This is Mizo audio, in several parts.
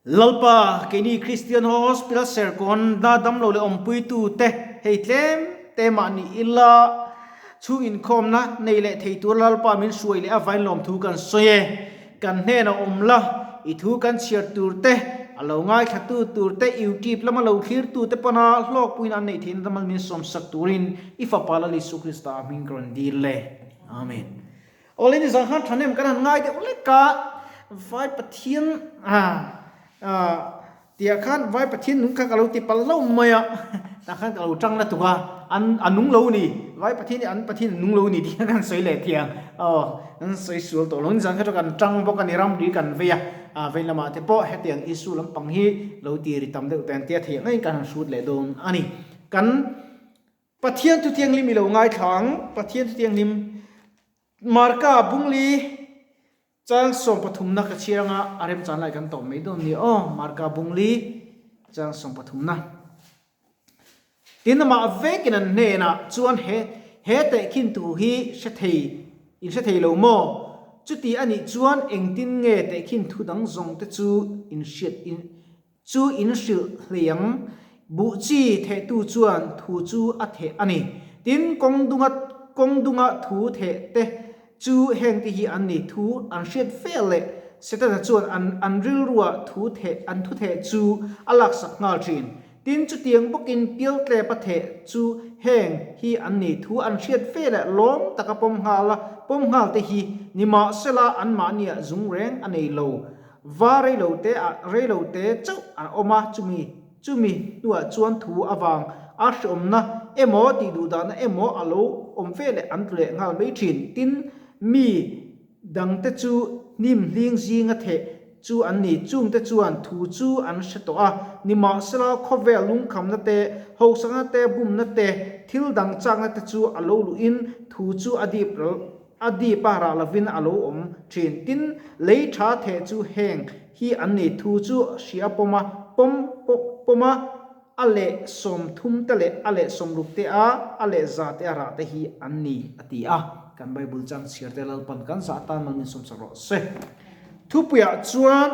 Lalpa, keini Kristian Hospital Serkawn na damlo leh awmpuitu te hei tlem te mah ni ila chhung inkhawmna nei leh thei tur Lalpa min hruai leh avain lawmthu kan sawi e. Kan hnenah awm la, i thu kan chhiar tur te, a lo ngaithlatu tur te, YouTube lama lo thlirtu te pawna hlawkpuiin an neih theihna ram min sawmsak turin i Fapa Lal Isu Krista hming ka rawn dil le. Amen. Awle ni zan khan thahnem kan han ngai deuh lek a, Vai Pathian tihah khan Vai Pathian nung kha ka lo ti palh hlauh mai a, tah khan ka lo tang la tuk a, an a nung lo ni, Vai Pathian hi an Pathian a nung lo ni tih khan kan sawi leh thiang, aw an sawi sual tawh lo, ni zan kha chu kan tang bawk a ni, ramri kan vei a, a vei lamah te pawh hetiang issue lampang hi lo ti ri tam deuh te an tia theih ang ngeiin kan han hrut leh dawn a ni, kan. Pathian thu thianghlim i lo ngaithla ang, Pathian thu thianghlim Marka Bungli chang sawmpathumna ka chhiar anga a remchan lai kan tawp mai dawn ni aw, Marka Bungli chang sawmpathumna. Tin amah vekin an hnenah chuan he he tehkhin thu hi hre thei in hre thei lo maw? Chuti a nih chuan engtin nge tehkhin thu dang zawng te chu in hriat in Chu in hrilh hlei ang. Buh chi thehtu chuan thu chu a theh a ni. Tin, kawng dunga kawng dunga thu theh te chu hengte hi an ni. Thu an hriat fel leh Setana chuan an an rilrua thu theh an thu theh chu a laksak nghal thin. Tin, chutiang bawkin pialtlep a theh chu heng hi an ni. Thu an hriat fel leh lawm taka pawm nghal a pawm nghal te hi nimahsela anmahniah zung reng a nei lo. Va reilote ah reilote chauh an awm a, chumi chumi hnuah chuan thu avang a hreawmna emaw tih duhdahna emaw a lo awm ve leh an tlu leh nghal mai thin. Tin, mi dangte chu hnim hling zinga theh chu an ni. Chungte chuan thu chu an hre tawh a, nimahsela khawvel lungkhamna te, hosakna te, bumna te, thil dang chakna te chu a lo luhin thu chu a dip A dip a rah lovin a lo awm thin. Tin, lei tha theh chu heng hi an ni. Thu chu hria pawm a, pawm pawm a, a leh 30 te leh a leh 60 te a, a leh 100 te a rah te hi an ni, a ti a. Kan Bible chang chhiar te Lalpan kan zah tan mal min sawmsak rawh se. Thupuiah chuan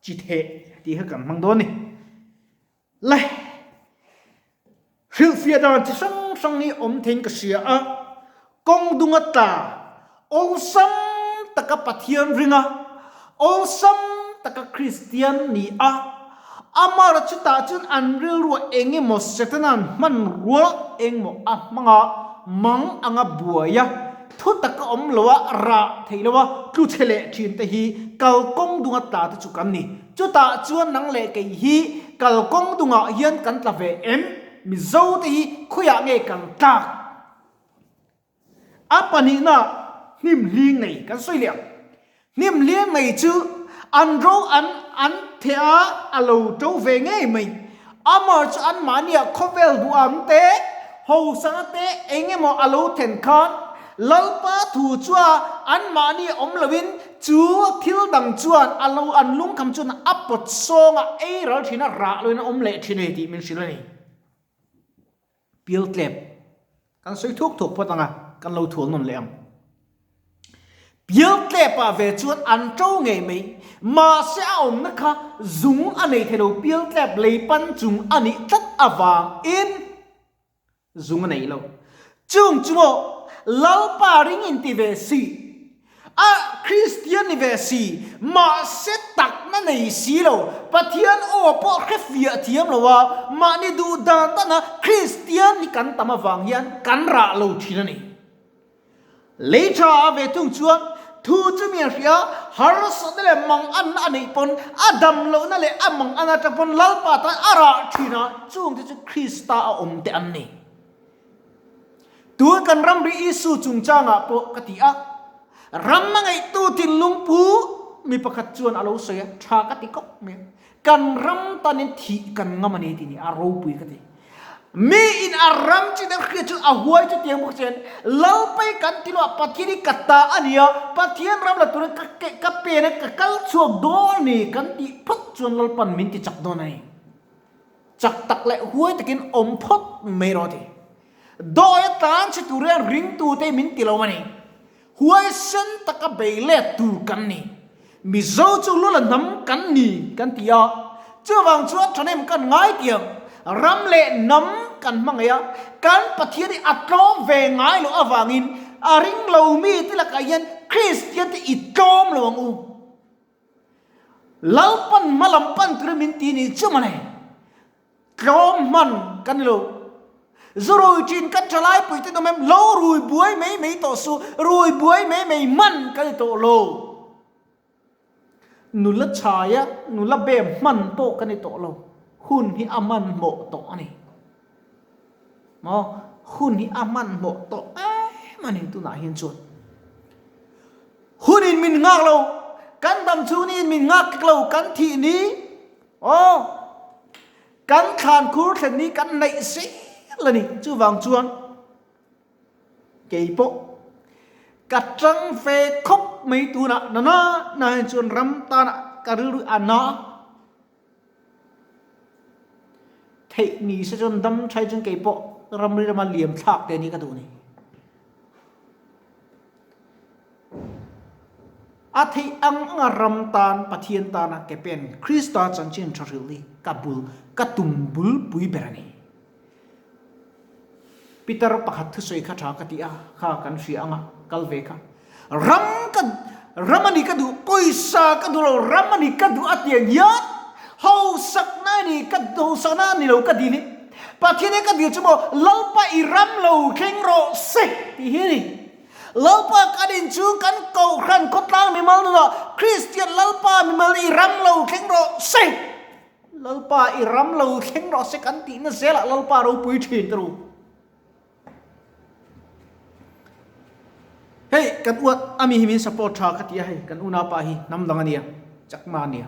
chi theh tih kha kan hmang dawn a ni. Le! Hrilhfiah dan chi hrang hrang hi awm theiin ka hria a, kawng dunga tla, awlsam taka Pathian ringa, awlsam taka Kristian ni a, amara chutah chuan an rilruah eng emaw Setana'n hmanrua engmaw a hmang a, mang anga buai a, thu taka awm lo a, rah theih lo a, tlu chhe leh thin te hi kalkawng dunga tla te chu kan ni. Chutah chuan nang leh kei hi kalkawng dungah hian kan tla ve em? Mizo te hi khawiah nge kan tlak? A pahnihna hnim hling nei kan sawi leh ang. Hnim hling nei chu an ro an an theh a, a lo to ve ngei mai. Amah chu anmahniah khawvel duham te, hosanga te eng emaw a lo then khan Lalpa thu chua anmahni awm loin chu thil dang chuan a lo an lungkham chuan a pawt sawng a, ei ral thin a, rah loin a awm leh thin a ni tih min hrilh a ni. Pialtlep kan sawi thuak thuak phawt ang a, kan lo thual nawn leh ang. Pialtlepah ve chuan an to ngei mai, mahse a awmna kha zung a nei thei lo, pialtlep lei pan chung a nih tlat avangin zung a nei lo. Chung chu maw Lalpa ring in ti ve si, a Kristian ni ve si, mahse takna nei si lo, Pathian aw pawh hre fiah thiam lo a, mahni duh dan dana Kristian hi kan tam avang hian kan rah lo thin a ni. Lei tha a ve thung chuan thu chu mi a hria, harsatna leh manganna a neih pawn, a dam lohna leh a mangan atang pawn Lalpa tan a rah thin a, chungte chu Krista a awm te an ni. Tun kan ramri Isu chungchangah pawh ka ti a, ram a ngaihtu thinlung pu mi pakhat chuan a lo sawi a, tha ka ti khawp mai a. Kan ram tanin thih kan ngam a ni tih ni a ropui ka ti. Mi in a ram chi deuh hriat chu a huai chu tiang bawk chuan Lalpai kan ti lo a Pathian hi ka ta a ni a, Pathian ram la turin ka ka pen a ka kal chhuak dawn a ni kan tih phawt chuan Lalpan min ti chak dawn a ni. Chak tak leh huai takin awm phawt mai rawh a ti. Dawi a tlan chhe tur hian ringtute min ti lo a ni. Huaisen taka bei let tur kan ni. Mizo chu lula hnam kan ni kan ti a, chuvang chuan thahnem kan ngai tiang ram leh hnam kan hmangaih a, kan Pathian hi a tlawm ve ngai loh avangin a ring lo mi te lakah hian Kristian te i tlawm lo ang u. Lalpan hma lam pan turin min ti ni chu mawle. Tlawm hman kan ni lo. Zu rui thin kan tha lai pui te nawm em lo rui buai mai mai tawh su, rui buai mai mai hman kan ni tawh lo. Nula chhaia nula bem hman pawh kan ni tawh lo. Hun hi a hmanhmawh tawh a ni. Maw? Hun hi a hmanhmawh tawh em a ni tunah hian chuan. Hunin min nghak lo, kan dam chhungin min nghak lo, kan thih ni. Aw, kan thlan khur thlen ni kan neih zel a ni. Chuvang chuan kei pawh ka tang ve khawp mai tunah na na na hian chuan ram tanah ka rilru a na theih ni se chuan dam thai chuan kei pawh ramri rama liam thlak te ni ka duh ni. A theih ang anga ram tan, Pathian tana ke pen Krista chanchin tha hrilh hi ka bul, ka tum bul pui ber a ni. Peter pakhat thusawi kha tha ka ti a, kha kan hria anga kal ve kha. Ram ka, ram a ni ka duh, pawisa ka duh lo, ram a ni ka duh a ti ang hian hausakna a ni ka, hausakna a ni lo ka dil hi. Pathian hi ka dil chu maw, Lalpa i ram lo thleng rawh se tih hi a ni. Lalpa kan in chu kan Kohhran khawtlang mimal nunah Kristian Lalpa mimal i ram lo thleng rawh se. Lalpa i ram lo thleng rawh se kan tihna zelah Lalpa ropui thin te ru. Hei kan uat ami hi min support tha ka ti a hei kan unaupa hi hnam dang ania chakma ania.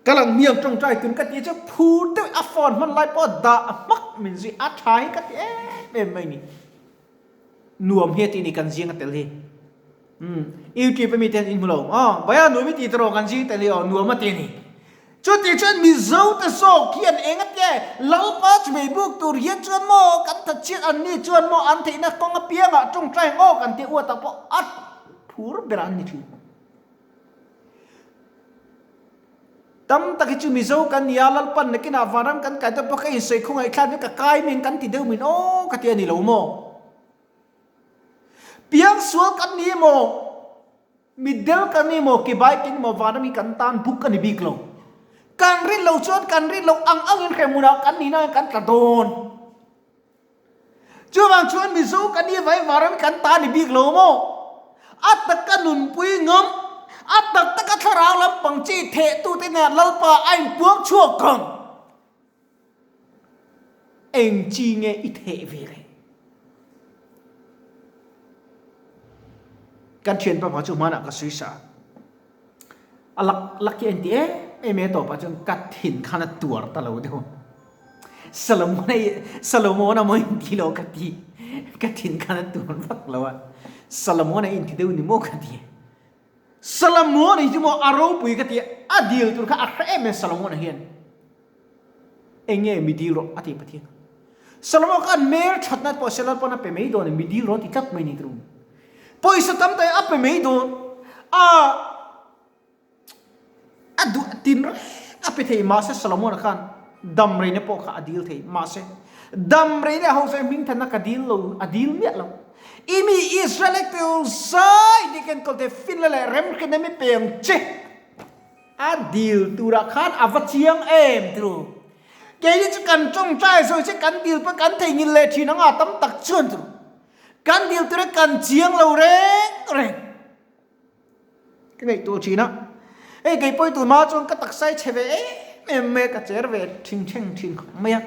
Ka lang hniang tawngtai tun ka ti chu phur deuh a phone hman lai pawh dah hmak min zui a tha hi ka ti em em mai ni. Nuam hi a ti ni kan zing a tel hi. Umm YouTube a mi te hian in hmu lo aw Baya nuam i ti tawh kan zing tel hi aw nuam a ti ni. Chuti chuan Mizo te zawk hian eng a tia Lalpa chumei buk tur hian chuan maw kan that chiat an ni chuan maw an theihna kawng apiangah tawngtai ang aw kan ti uat ah pawh a phur ber an ni thin. Tam tak hi chu Mizo kan ni a, Lalpan nakinah vanram kan kai dawn bawk a, insawi khawngaih thlak hi ka kai meng kan ti deuh min aw ka ti a ni lo maw? Piangsual kan ni maw? Mitdel kan ni maw? Kibai kan ni maw? Vanram hi kan tan buk a ni bik lo. Kan rin lo chuan kan rin lo ang angin hremhmunah kan nihna kan tla dawn. Chuvang chuan Mizo kan nih avangin vanram kan ta ni bik lo maw? A taka nunpui ngam, a tak taka thlarau lampang chi thehtute nen Lalpa a inpuang chhuak ang. Eng chi nge i theh ve le? Kan thianpa pa chu hmanah ka sawi sa a. A lak lak hi a inti em em e tawpah chuan ka thin khan a tuar ta lo deuh. Solomon a Solomon a maw inti lo ka ti ka thin khan a tuar vak lo a. Solomon a inti deuh ni maw ka ti. Solomon hi chu maw a ropui ka ti a, a dil tur kha a hre em em Solomon a hian. Eng nge mi dil rawh a ti Pathian. Solomon khan hmel thatna pawh se Lalpawn a pe mai dawn e mi dil rawh a ti tlat mai ni tum. Pawisa tam tak a pe mai dawn a a duh tin reng a pe thei mahse Solomon khan dam reina pawh kha a dil thei mahse dam reina hausa hming thanna ka dil lo a dil miah lo. I mi Israel te zai dik enkawl te finna leh remhrinna mi pe ang che. A dil turah khan a va chiang em tru. Keini chu kan tawngtai sawi che kan dil pawh kan theihnghilh leh thin anga tam tak chuan tru. Kan dil tura kan chiang lo reng reng. Ka ngaihtuah thin a. Hei kei pawi tur hma chuan ka taksa hi chhe ve em em mai a, ka cher ve thin thleng thin khawp mai a.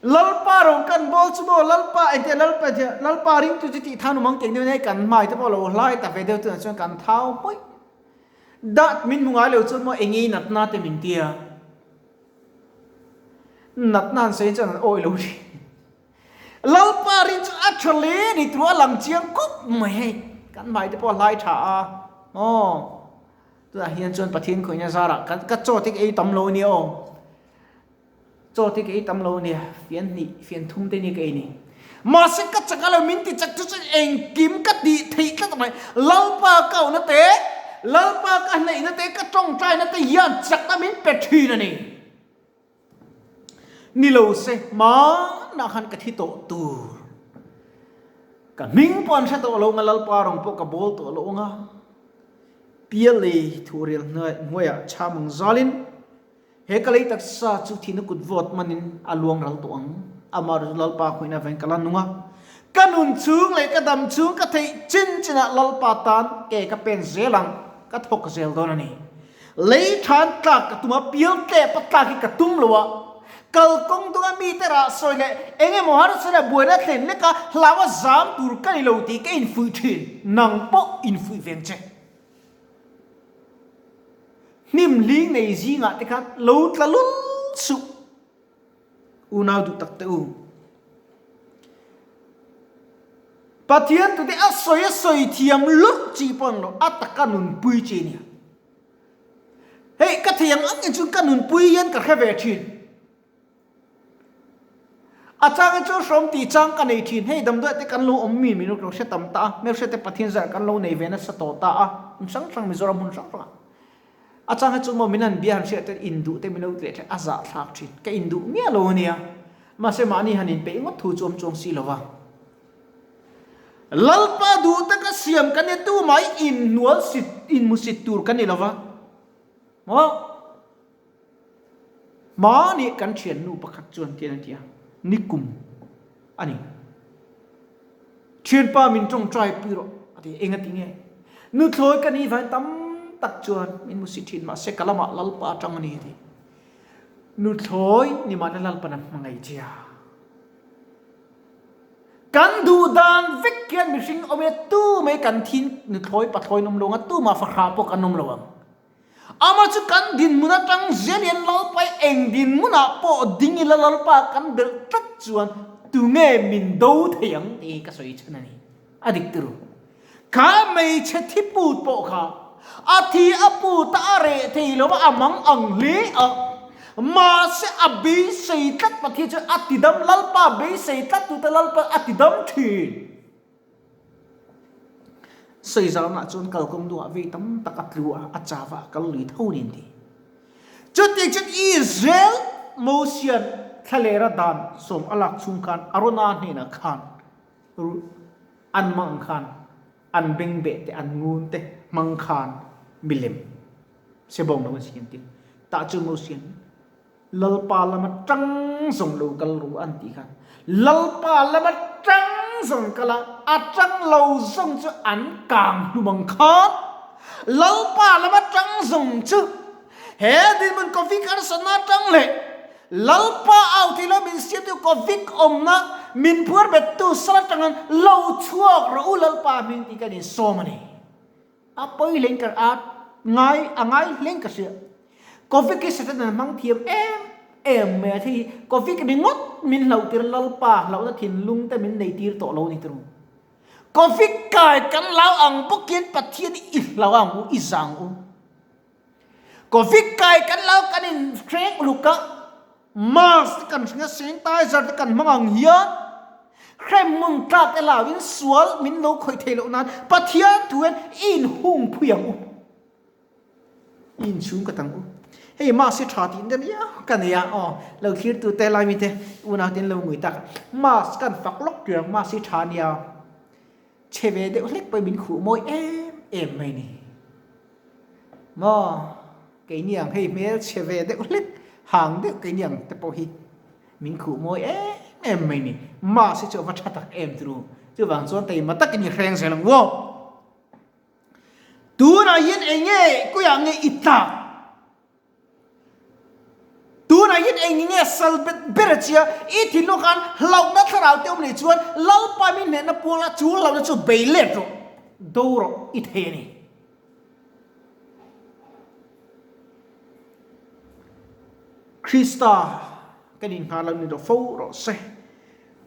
Lalpa rawng kan bawl chu maw Lalpa engtia Lalpa Lalpa ringtu chu tih than awm ang tih hei kan hmai te pawh lo hlai ta ve deuh tunah chuan kan thau hawih. Dat min hmu ngai lo chuan maw eng nge natna te min tia. Natna an sawi chuan an awi lo thin. Lalpa rin chu a tha hle ni tur a lang chiang khawp mai hei. Kan hmai te pawh a hlai tha a. Aw. Tunah hian chuan Pathian khawihna zarah kan ka chaw te ka ei tam lo ania aw. Chaw te ka ei tam lo ania. Fian hnih, fian thum te nia ka ei ni. Mahse ka chak a lo, min ti chak chu chuan engkim ka tih theih tlat mai. Lalpa ka auhna te, Lalpa ka hnaihna te, ka tawngtaina te hian chakna min pe thin a ni. Ni lo se, hmanah khan ka thi tawh tur. Ka hming pawh an hre tawh lo ang a, Lalpa rawng pawh ka bawl tawh lo ang a. Pialei thuhrel hnuaiah chham ang zalin he ka lei taksa chu thihna kut vawt manin a luang ral tawh ang. Amah ru chu Lalpa khuaihna avangin ka la nung a. Ka nun chhung leh ka dam chhung ka theih chin chinah Lalpa tan ke ka pen zel ang, ka thawk zel dawn a ni. Lei than tlak ka tum a, pial tlep a tlak hi ka tum lo a. Kalkawng dunga mite rah sawi leh eng emaw harsa leh buaina thlen leka hlau a zam tur ka ni lo tih ka infuih thin, nang pawh infuih veng che. Hnim hling nei zingah te khan lo tla lul suh. Unau duh tak te u. Pathian tute a sawi a sawi thiam lurh chi pawh an lo, a taka nunpui chi a nia. Hei ka thei ang ang in chuan ka nunpui hian ka hre ve thin. A chang hi chuan hrawm tih chang ka nei thin. Hei damdawi te kan lo awm mi min lo hre tam ta a, hmelhre te Pathian zar kan lo nei ve nasa tawh ta a, hmun hrang hrang Mizoram hmun hrang hrangah. A chang hi chu maw min han bia han hriat ten induh te min lo tleh thleh a zahthlak thin. Ka induh miah lo a nia. Mahse mahni han inpeih ngawt thu chu awm chuang si lo va. Lalpa duh taka siam kan ni tu mai inhnual sit inhmusit tur kan ni lo va. Maw? Hmani kan thiannu pakhat chuan tian a ti a, nikum a ni. Thianpa min tawngtai pui rawh a ti a, eng a ti nge? Nuthlawi ka nih vain tam tak chuan min hmu si thin mahse ka lamah Lalpa atang a ni a ti. Nuthlawi ni mahna Lalpan a hmangaih che a. Kan duh dan vek hian mihring awm ila tu mai kan thin nuthlawi pathlawiin awm lo ang a, tumah fahrah pawh kan awm lo ang. Amah chu kan dinhmun atang zel hian Lalpa i eng dinhmunah pawh ding ila Lalpa kan belh tlat chuan tunge min do thei ang tih hi ka sawi chhan a ni. A dik turu. Kha hmeichhe thi put pawh kha a thi a put a a reh thei lo a, a mang ang hle a. Mahse a beisei tlat Pathian chuan a tidam Lalpa beisei tlat tute Lalpa a tidam thin. Sawi zalnah chuan kalkawng duhah vei tam tak a tlu a, a chava a kal lui tho nen ti. Chutiang chuan Israel Mosian thlalera dan sawm a lak chhung khan Arona hnenah khan an mang khan an bengbeh te an ngun te hmang khan milem sebawng lo an siam tir. Tah chuan Mosian Lalpa lama tang zawng lo kal ru an tih khan Lalpa lama tang zawng kal a, a tang lo zawng chu an kang hlum ang khan Lalpa lama tang zawng chu he dinhmun Covid harsatna atang leh Lalpa au thei lo min siamtu Covid awmna min phuar bettu sal atangin lo chhuak rawh u Lalpa hming tih kan insawm a ni. A pawi hleng ka a ngai a ngai hleng ka hria. Covid hi Satan an hmang thiam em em mai a thei hi Covid ringawt min hlauh tir Lalpa hlauhna thinlung te min nei tir tawh lo ni turu. Covid kai kan lau ang bawkin Pathian hi i hlau ang u i zang u. Covid kai kan lau kan in hreng uluk a mask te kan hring a sanitizer te kan hmang ang hian hremhmun tlak te lau in sual min lo khawih theih loh nan Pathian thu hian i in hung phui ang u. I in chhung ka tang u. Hei mask hi tha tih deuh viau ka nei a aw lo thlir tu te lai mi te unau te an lo ngui tak mask kan fak lawk tur ang mask hi tha a nia chhe ve deuh hlek pawhin min khuh mawi em em mai ni. Maw keini ang hei hmel chhe ve deuh hlek hang deuh keini ang te pawh hi min khuh mawi em em mai ni. Mask hi chu a va tha tak em turu. Chuvang chuan taima takin i hreng zel ang uaw. Tunah hian eng nge kawihah nge i tlak? Tunah hian eng nge sal bet ber a chia? I thinlung khan hlauhna thlarau te awm nei chuan Lalpa min hnehna puala chu hlauhna chu bei let rawh, do rawh i thei a ni. Krista kan inghal lo ni rawh fo rawh se.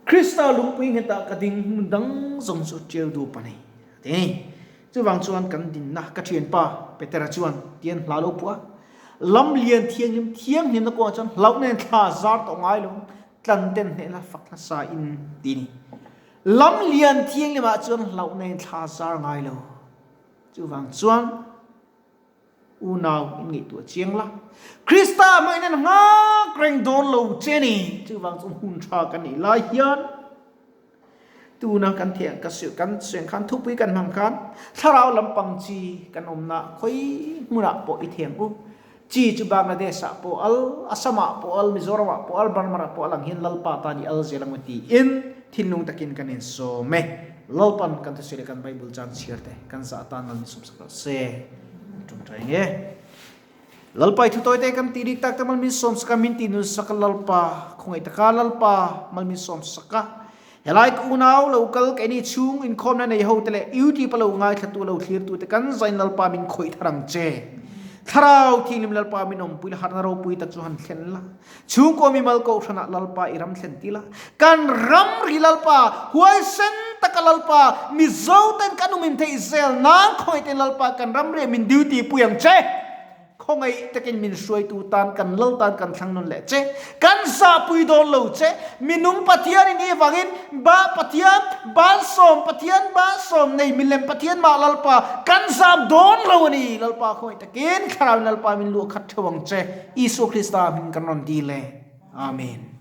Krista lungpui nghetah ka ding hmun dang zawng chu tial dup a ni, a ti. Chuvang chuan kan dinna ka thianpa Petera chuan tian hla lo phuah a. Lam lian thianghlim thianghlimna kawngah chuan hlauh nen thla zar tawh ngai lo, tlan ten hnehna fak hmasa in ti ni. Lam lian thianghlimah chuan hlauhna in thla zar ngai lo. Chuvang chuan unau in ngaihtuah chiang la. Krista hmangin an nghak reng dawn lo che ni. Chuvang chuan hun tha kan nih lai hian tuna kan thian ka suih kan suih khan thupui kan hmang khan thlarau lampang chi kan awmna khawi hmunah pawh i thiang u. Chi chu Bangladesh ah pawh al, Assam ah pawh al, Mizoram ah pawh al, Burma ah pawh al ang hian Lalpa tan i al zel ang u tiin thinlung takin kan insawm e. Lalpan kan thusawi leh kan Bible chan chhiar te kan zah atan mal min sawmsak rawh se. Ṭawngṭai nge. Lalpa i thutawi te kan tih rik tak te mal min sawmsak a, min tih nunsak a Lalpa, khawngaih taka Lalpa mal min sawmsak a. Helai ka unau lo kal keini chhung inkhawmna nei ho te leh YouTube a lo ngaithlatu lo thlirtu te kan zain Lalpa min khawih thar ang che. Thlarau Thianghlim Lalpa min awmpui la harna ropui tak chu han thlen la. Chhungkaw mimal kohhranah Lalpa i ram thlen ti la. Kan ram ri Lalpa, huaisen taka Lalpa, Mizo ten kan um in theih zel nan khawngaih ten Lalpa kan ram ri ah min duty pui ang che. Khawngaih takin min hruaitu tan kan lal tan kan thlang nawn leh che. Kan zahpui dawn lo che. Minung Pathian in i vangin Ba Pathian, Balsawm Pathian, Balsawm nei milem Pathian mah Lalpa kan zam dawn lo a ni. Lalpa khawngaih takin Thlarau in Lalpa min luah khat theuh ang che. Isua Krista hming kan rawn dil e. Amen.